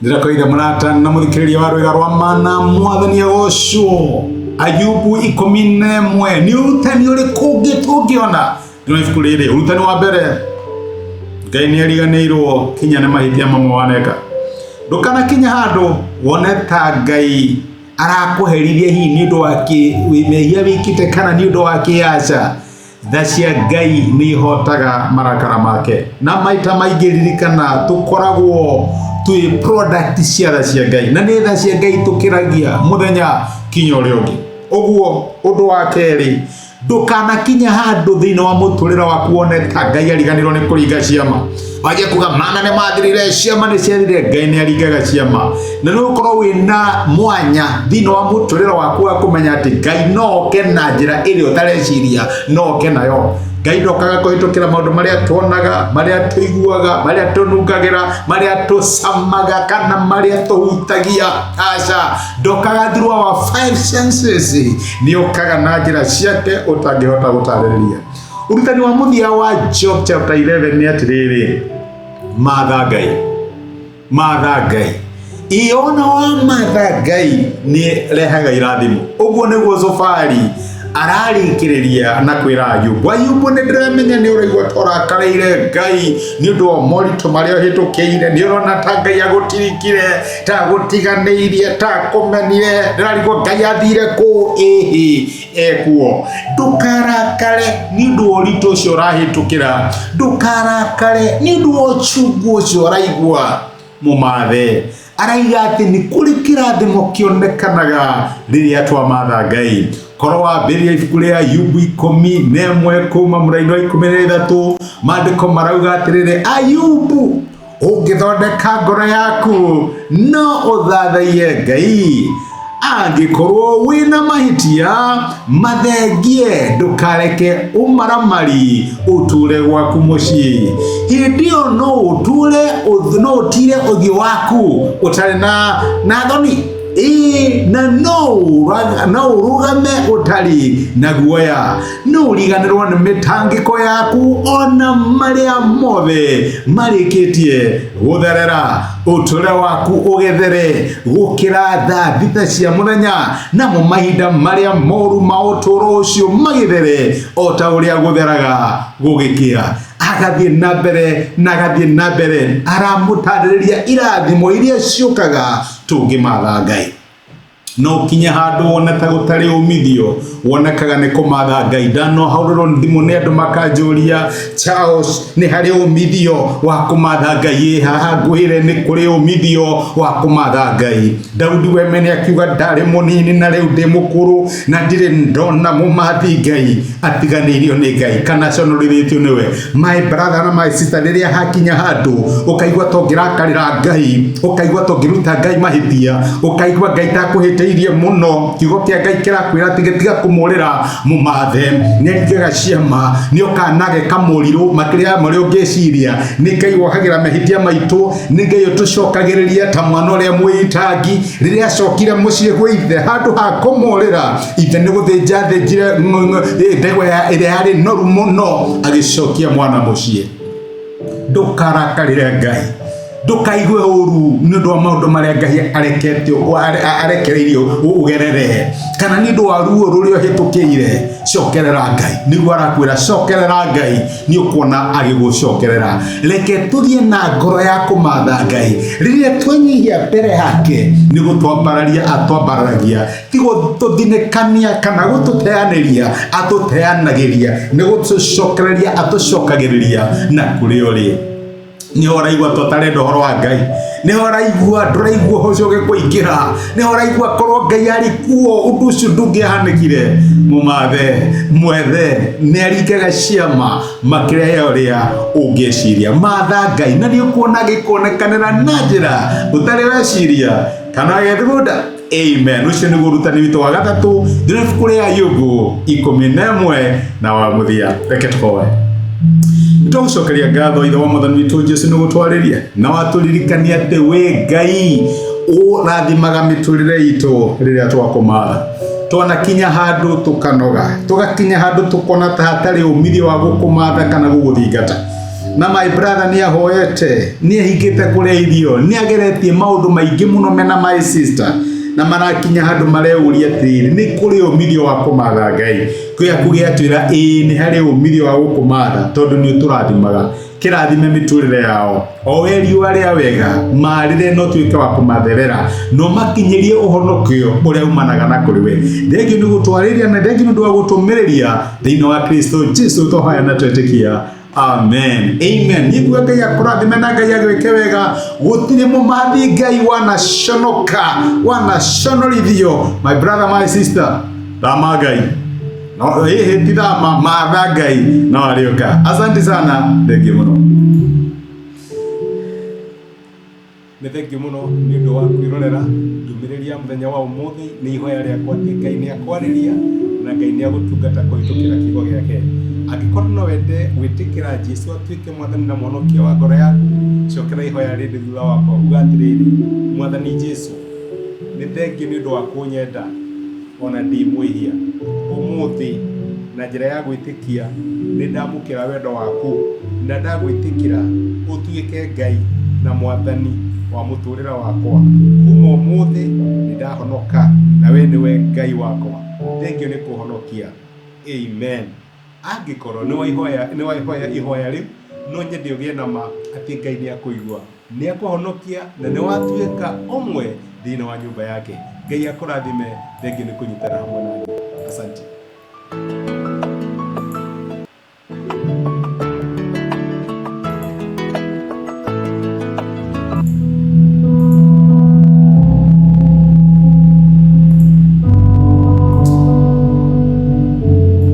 Ndĩrakoire mũrata na mũthikĩrĩria wa rwĩga rwa mana mwathani agocwo. Ayubu 11 nĩ ũrutani ũrĩkũ ũngĩ tũngĩona thĩinĩ wa ibuku rĩrĩ? Ũrutani wa mbere, Ngai nĩ ariganĩirwo kinya nĩ mahĩtia mamwe waneka. Ndũkanakinye handũ wone ta Ngai arakũherithia hihi nĩ ũndũ wa mehia wĩkĩte kana nĩ ũndũ wa kĩaca. Tha cia Ngai nĩ ihotaga marakara make. Na maita maingĩ ririkana tũkoragwo twĩ product cia tha cia Ngai. Na nĩ tha cia Ngai tũkĩragia mũthenya kinya ũrĩa ũngĩ. Ũguo ũndũ wa kerĩ, ndũkanakinye handũ thĩinĩ wa mũtũrĩre waku wone ta Ngai ariganĩrwo nĩ kũringa ciama. Wanjie kuga mana nĩ mathirire, ciama nĩ ciathirire. Ngai nĩ aringaga ciama. Na nĩ ũkorwo wĩna mwanya thĩinĩ wa mũtũrĩre waku wa kũmenya atĩ Ngai no oke na njĩra ĩrĩa ũtareciria no oke nayo. Ngai ndokaga kũhĩtũkĩra maũndũ marĩa tuonaga, marĩa tũiguaga, marĩa tũnungagĩra, marĩa tũcamaga kana marĩa tũhutagia. Aca, ndokaga through our five senses, nĩ okaga na njĩra ciake ũtangĩhota gũtarĩrĩria. Ũrutani wa mũthia wa Job chapter 11 nĩ atĩrĩrĩ, matha Ngai, matha Ngai. Iona wa matha Ngai nĩ rehaga irathimo. Ũguo nĩguo Zofari ararĩkĩrĩria na kwĩra Ayubu, Ayubu nĩ ndĩramenya nĩ ũraigua ta ũrakarĩire Ngai nĩ ũndũ wa moritũ marĩa ũhĩtũkĩire, nĩ ũrona ta Ngai agũtirikire, ta agũtiganĩirie, ta akũmenire, ndĩrarigwo Ngai athire kũ? Ĩhĩ, ekuo. Ndũkarakare nĩ ũndũ wa ũritũ ũcio ũrahĩtũkĩra, ndũkarakare nĩ ũndũ wa ũchungu ũcio ũraigua. Mũmathe araiga atĩ nĩ kũrĩ kĩrathimo kĩonekanaga rĩrĩa twamatha Ngai. Korwo wambĩrĩria ibuku rĩa Ayubu 11 kuma mũraini wa 13, maandĩko marauga atĩrĩrĩ, Ayubu, ũngĩthondeka ngoro yaku no ũthathaiye Ngai. Angĩkorwo wĩna mahĩtia mathengie, ndũkareke ũmaramari ũtũre gwaku mũciĩ. Hĩndĩ ĩyo no ũtũre, no ũtire ũthiũ waku ũtarĩ na thoni. Ĩĩ, na no ũrũgame ũtarĩ na guoya. No ũriganĩrwo nĩ mĩtangĩko yaku ona marĩa mothe marĩkĩtie gũtherera. Ũtũre waku ũgethere gũkĩra thaa 6 cia mũthenya, namo mahinda marĩa moru ma ũtũũro ũcio magĩthere o ta ũrĩa gũtheraga gũgĩkĩa. Agathiĩ na mbere na agathiĩ na mbere, aramũtarĩrĩria irathimo iria ciũkaga tũngĩmatha Ngai. No ũkinye handũ wone ta gũtarĩ umithio wonekaga nĩ kũmatha Ngai. Ndanohaũrĩrwo thimũ nĩ andũ makanjũria, Charles, nĩ harĩ umithio wa kũmatha Ngai? Ĩ haha ngwĩre nĩ kũrĩ umithio wa kũmatha Ngai. Daudi we mwene akiuga, ndarĩ mũnini na rĩu ndĩ mũkũrũ na ndirĩ ndona mũmathi Ngai atiganĩirio nĩ Ngai kana aconorithĩtio nĩwe. My brother na my sister, rĩrĩa hakinya handũ ũkaigua ta ũngĩrakarĩra Ngai, ũkaigua ta ũngĩruta Ngai mahĩtia, ũkaigua Ngai ta akũhĩtĩirie mũno, kiugo kĩa Ngai kĩrakwĩra atĩ tiga kũmũrĩra, mũmathe. Nĩ aringaga ciama, nĩ okaga na ageka morirũ makĩria ya marĩa ũngĩciria. Nĩ Ngai wohagĩra mahĩtia maitũ, nĩ Ngai ũtũcokagĩrĩria ta mwana ũrĩa mwĩitangi. Rĩrĩa acokire mũciĩ gwĩ ithe, handũ ha kũmũrĩra, ithe nĩ gũthĩnja athĩnjire ndegwa ĩrĩa yarĩ noru mũno, agĩcokia mwana mũciĩ. Ndũkarakarĩre Ngai, ndũkaigue ũru nĩ ũndũ wa maũndũ marĩa Ngai arekete arekereirie ũgerere, kana nĩ ũndũ wa ruo rũrĩa ũhĩtũkĩire. Cokerera Ngai, nĩguo arakwĩra cokerera Ngai, nĩ ũkuona agĩgũcokerera. Reke tũthiĩ na ngoro ya kũmatha Ngai. Rĩrĩa twenyihia mbere yake, nĩ gũtwambararia atwambararagia, ti gũtũthinĩkania kana gũtũteanĩria atũteanagĩria, nĩ gũtũcokereria atũcokagĩrĩria na kũrĩ ũrĩ. Nĩho ũraigua tũtarenda ũhoro wa Ngai, nĩho ũraigua ndũraigua ũcio ũgĩkũingĩra, nĩho ũraigua korwo Ngai arĩ kuo ũndũ ũcio ndũngĩahanĩkire. Mũmathe, mwethe, nĩ aringaga ciama makĩria ya ũrĩa ũngĩciria. Matha Ngai na nĩ ũkuona agĩkuonekanĩra na njĩra ũtarĩ weciria kana agĩthugunda. Amen. Ũcio nĩguo ũrutani witũ wa gatatũ thĩinĩ wa ibuku rĩa Ayubu 11 na wa mũthia. Reke tũhoe. Nĩtwagũcokeria ngatho Ithe wa Mwathani witũ Jesu nĩ gũtwarĩria na watũririkania atĩ wĩ Ngai ũrathimaga mĩtũrĩre itũ rĩrĩa twakũmatha. Twanakinya handũ tũkanoga, tũgakinya handũ tũkona ta hatarĩ umithio wa gũkũmatha kana gũgũthingata. Na my brother nĩ ahoete, nĩ ehingĩte kũrĩa irio, nĩ ageretie maũndũ maingĩ mũno mena my sister, na marakinya handũ mareuria atĩrĩrĩ, nĩ kũrĩ umithio wa kũmatha Ngai? Kĩaku gĩatwĩra ĩĩ nĩ harĩ umithio wa gũkũmatha tondũ nĩ ũtũrathimaga. Kĩrathime mĩtũrĩre yao o we riũa rĩa wega marĩre no tuĩke wa kũmatherera no makinyĩrie ũhonokio ũrĩa umanaga na kũrĩ we. Thengio nĩ gũtwarĩria na thengio nĩ ũndũ wa gũtũmĩrĩria thĩinĩ wa Kristo Jesu twahoya na twetĩkia, amen, amen. Nĩguo Ngai akũrathime na Ngai agwĩke wega. Gũtirĩ mũmathi Ngai wanaconoka, wanaconorithio. My brother, my sister, thama Ngai no ĩhĩ ti thama, matha Ngai no arĩũka. Asante sana, thengio mũno. Nĩ thengio mũno nĩ ũndũ wa kwĩrorera ndũmĩrĩri ya mũthenya wa ũmũthĩ. Nĩ ihoya rĩakwa atĩ Ngai nĩ akwarĩria na Ngai nĩ agũtungata kũhĩtũkĩra kiugo gĩake. Angĩkorwo no wende gwĩtĩkĩra Jesu atuĩke mwathani na mũhonokia wa ngoro yaku, cokera ihoya rĩrĩ thutha wakwa, uga atĩrĩrĩ: Mwathani Jesu, nĩ thengio nĩ ũndũ wa kũnyenda ona ndĩ mwĩhia. Ũmũthĩ na njĩra ya gwĩtĩkia nĩ ndamũkĩra wendo waku na ndagwĩtĩkĩra ũtuĩke Ngai na mwathani wa mũtũrĩre wakwa. Kuma ũmũthĩ nĩ ndahonoka na we nĩwe Ngai wakwa. Thengio nĩ kũhonokia. Amen. Angĩkorwo nĩ waihoya ihoya rĩu, no nyende ũgĩe na ma atĩ Ngai nĩ akũigua, nĩ akũhonokia na nĩ watuĩka ũmwe thĩinĩ wa nyũmba yake. Ngai akũrathime, thengio nĩ kũnyitana hamwe naniĩ. Asante.